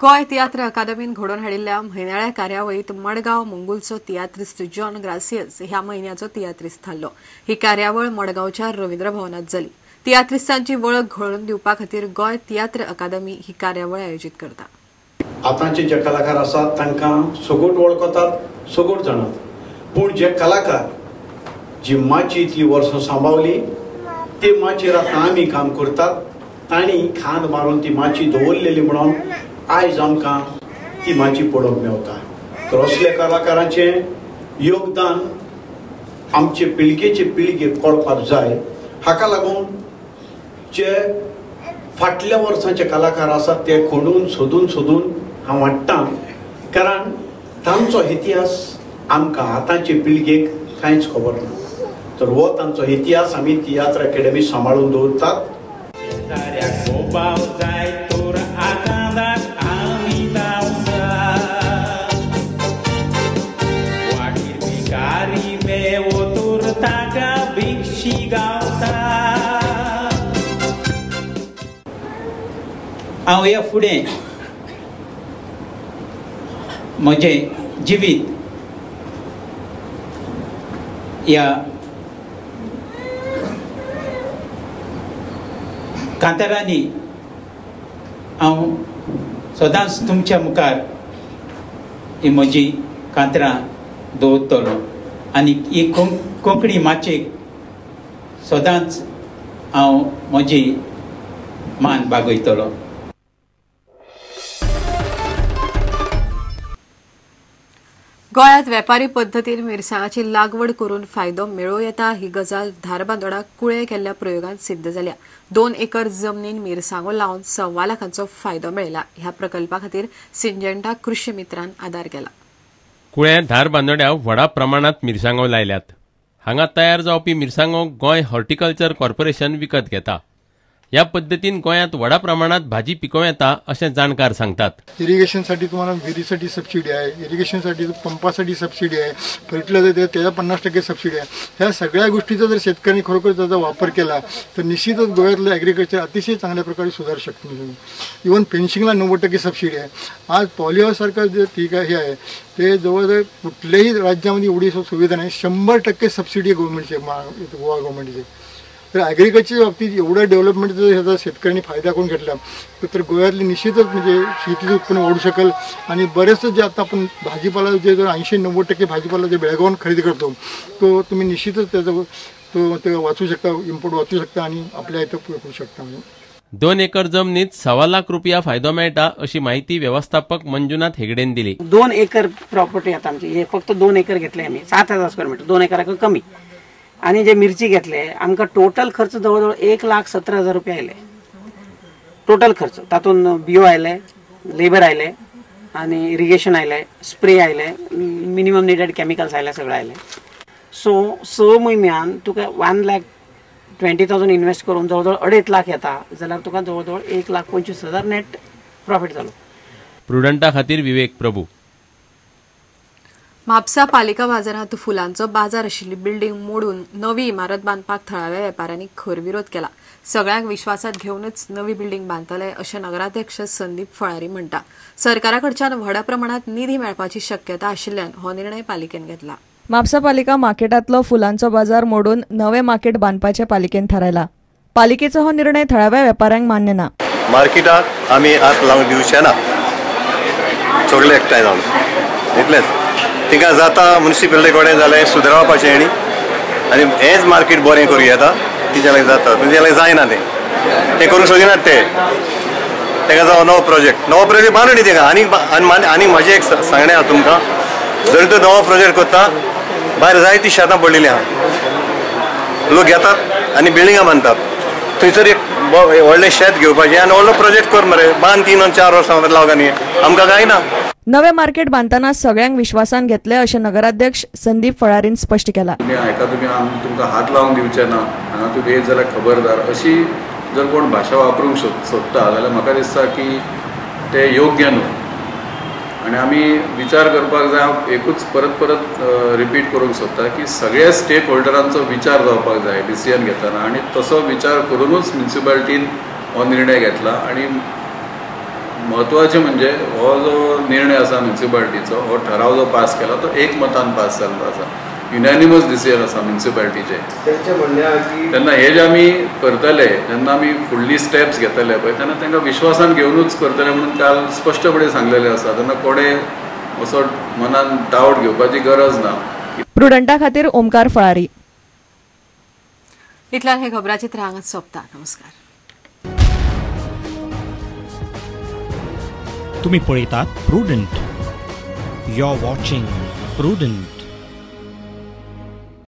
गोंय तियात्र अकादमीन घडोवन हाडिल्ल्या म्हयन्याळ्या कार्यावळीत मडगांव मंगुलचो तियात्रिस्त जॉन ग्रासियस ह्या म्हयन्याचो तियात्रिस्त थारलो. ही कार्यावळ मडगांवच्या रवींद्र भवनात जाली. तियात्रिस्तांची वळख घडोवन दिवपा खातीर गोंय तियात्र अकादमी ही कार्यावळ आयोजीत करता. आतांचे जे कलाकार आसात तांकां सगोट वळखतात, सगोट जाणात, पूण जे कलाकार जी माची इतली वर्सां सांबावली ते माचयेर आतां आमी काम करतात, तांणी खांद मारून ती माची दवरलेली म्हणून आयज आमकां ती माची पळोवंक मेवता. तर असल्या कलाकारांचें योगदान आमचे पिळगेचे पिळगेक कळपाक जाय. हाका लागून जे फाटल्या वर्सांचे कलाकार आसात ते खणून सोदून सोदून हांव हाडटा, कारण तांचो इतिहास आमकां आतांचे पिळगेक कांयच खबर ना. तर हो तांचो इतिहास आमी तियात्र अकॅडमी सांबाळून दवरतात. हांव ह्या फुडें म्हजें जिवीत ह्या कांतारांनी हांव सदांच तुमच्या मुखार ही म्हजी कांतरां दवरतलो आनी ही कोंकणी माचयेक सदांच हांव म्हजी मान बागयतलो. गोंयांत वेपारी पद्दतीन मिरसांगाची लागवड करून फायदो मेळोवं येता ही गजाल धारबांदोडा कुळे केल्ल्या प्रयोगांत सिद्ध जाल्या. 2 एकर जमनीन मिरसांगो लावन 1.25 लाखांचो फायदो मेळ्ळा. ह्या प्रकल्पा खातीर सिंजेंटा कृषी मित्रान आदार केला. कुळे धारबांदोड्या व्हडा प्रमाणांत मिरसांगो लायल्यात. हांगा तयार जावपी मिरसांगो गोंय हॉर्टिकल्चर कॉर्पोरेशन विकत घेता. ह्या पद्दतीन गोंयांत व्हडा प्रमाणात भाजी पिकोवं येता अशें जाणकार सांगतात. इरिगेशनसाठी तुम्हाला विहिरीसाठी सबसिडी आहे, इरिगेशनसाठी पंपासाठी सबसिडी आहे, फर्टिलायझर त्याला 50% सबसिडी आहे. ह्या सगळ्या गोष्टीचा जर शेतकऱ्यांनी खरोखर त्याचा वापर केला तर निश्चितच गोव्यातलं ॲग्रिकल्चर अतिशय चांगल्या प्रकारे सुधारू शकतो. इव्हन फेन्सिंगला 90% सबसिडी आहे. आज पॉलिहाऊससारखं जे ठीक आहे हे आहे ते जवळजवळ कुठल्याही राज्यामध्ये एवढी सुविधा नाही. 100% सबसिडी आहे गव्हर्नमेंटची, गोवा गव्हर्नमेंटची. तर ॲग्रिकल्चरच्या बाबतीत एवढं डेव्हलपमेंट जर ह्याचा शेतकऱ्यांनी फायदा करून घेतला तर गोव्यातली निश्चितच म्हणजे शेतीचं उत्पन्न वाढू शकेल. आणि बरेचसं जे आता आपण भाजीपाला जे जर 80-90% भाजीपाला जे बेळगावून खरेदी करतो तो तुम्ही निश्चितच त्याचा तो ते वाचू शकता, इम्पोर्ट वाचू शकता आणि आपल्या इथं करू शकता. 2 एकर जमनीत 1.25 लाख रुपया फायदो मेळटा अशी माहिती व्यवस्थापक मंजुनाथ हेगडेन दिली. 2 एकर प्रॉपर्टी आता आमची, हे फक्त 2 एकर घेतले आम्ही, 7000 स्क्वेअर मीटर, 2 एकराक कमी. आणि जे मिरची घेतले आमकां टोटल खर्च जवळजवळ 1,17,000 रुपये आयले टोटल खर्च. तातूंत बियो आयले, लेबर आयले आणि इरिगेशन आयले, स्प्रे आयले, मिनिमम निडेड केमिकल्स आयले, सगळं आयले. सो 6 म्हयन्यान तुका 1,20,000 इन्वेस्ट करून जवळजवळ 2.5 लाख येता जाल्यार तुका जवळजवळ 1,25,000 नेट प्रॉफिट जालो. प्रुडंटा खातीर विवेक प्रभू. म्हापसा पालिका बाजारांत फुलांचो बाजार आशिल्ली बिल्डिंग मोडून नवी इमारत बांदपाक थळाव्या वेपाऱ्यांनी खर विरोध केला. सगळ्यांक विश्वासात घेवनच नवी बिल्डिंग बांदतले अशें नगराध्यक्ष संदीप फळारी म्हणटा. सरकारा कडच्यान व्हडा प्रमाणात निधी मेळपाची शक्यता आशिल्ल्यान हो निर्णय पालिकेन घेतला. म्हापसा पालिका मार्केटांतलो फुलांचो बाजार मोडून नवे मार्केट बांदपाचें पालिकेन थारायला. पालिकेचो हो निर्णय थळाव्या वेपाऱ्यांक मान्य ना. मार्केटाक आमी हात लावन दिवचे ना, सगळे एकठांय जावन इतलेंच. तिका जाता म्युनिसिपॅलिटी कडेन जाल्यार सुदरावपाचें आनी आनी हेंच मार्केट बरें करूं येता तिच्या लागीं जाता, पूण तिच्या लागीं जायना तें, तें करूंक सोदिनात ते. तेका जावं नवो प्रोजेक्ट, नवो प्रोजेक्ट बांदून न्ही तेका. आनी आनी म्हजें एक सांगणें आसा तुमकां, जर तूं नवो प्रोजेक्ट करता भायर जायतीं शेतां पडलेलीं आहा, लोक घेतात आनी बिल्डिंगां बांदतात. थंयसर एक व्हडलें शेत घेवपाचें आनी व्हडलो प्रोजेक्ट कर मरे, बांद 3 आनी 4 वर्सां लावगा न्ही, आमकां कांय ना. नवे मार्केट बांदतना सगळ्यांक विश्वासान घेतले अशें नगराध्यक्ष संदीप फळारीन स्पष्ट केला. हाका तुमी तुमकां हात लावन दिवचे ना, हांगा तुमी येत जाल्यार खबरदार अशी जर कोण भाशा वापरूंक सोदता जाल्यार म्हाका दिसता की ते योग्य न्हू. आनी आमी विचार करपाक जाय. हांव एकूच परत परत रिपीट करूंक सोदता की सगळ्या स्टेक होल्डरांचो विचार जावपाक जाय डिसिजन घेतना आनी तसो विचार करुनूच म्युनिसिपालिटीन हो निर्णय घेतला. आनी म्हत्वाचें म्हणजे हो जो निर्णय आसा म्युनिसिपालिटीचो, हो ठराव जो पास केला तो एकमतान पास जाल्लो आसा, युनॅनिमस डिसिजन आसा म्युनिसिपालिटीचें. तेन्ना हे जे आमी करतले, जेन्ना आमी फुडली स्टेप्स घेतले पळय तेन्ना तांकां विश्वासान घेवनूच करतले म्हणून काल स्पश्टपणे सांगलेलें आसा. तेन्ना कोणें असो मनान डावट घेवपाची गरज ना. प्रुडंटा खातीर ओमकार फळारी. इतल्यान हे खबराचित्र हांगाच सोंपता. नमस्कार. तुम्ही पळयतात Prudent. You are watching Prudent.